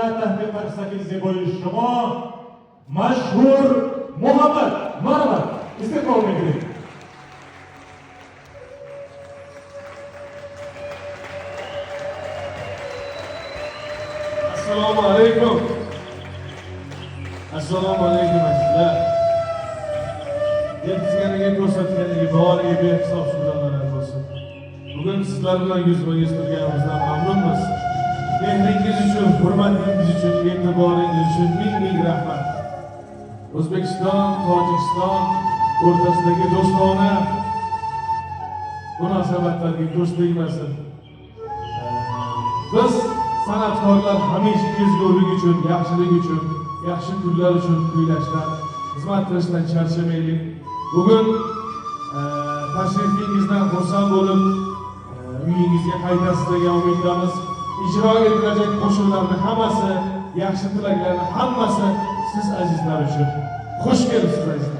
تحت قرصک زیبای شما مشهور محمد مرحبا استقبال میگیریم. Assalomu alaykum. Assalomu alaykum, azizlar. Yetkazganiga, ko'rsatganiga boriga behisob shukronalar bo'lsin. Bugun sizlar bilan yuzma yuz turganimizdan mamnunmiz. Mehringiz uchun, hurmatingiz uchun, e'tiboringiz uchun ming ming rahmat. O'zbekiston, Tojikiston o'rtasidagi do'stona munosabatlarga ko'z tegmasin. Biz san'atkorlar hamisha ezgulik uchun, yaxshilik uchun, yaxshi kunlar uchun kuylashdan, xizmat qilishdan charchamaylik. Bugun tashrifingizdan xursand bo'lib, uyingizga qaytasiz degan umiddamiz. Ijro etilajak qo'shiqlarni hammasi, yaxshi tilaklarni hammasi siz azizlar uchun. Xush kelibsiz, azizlar.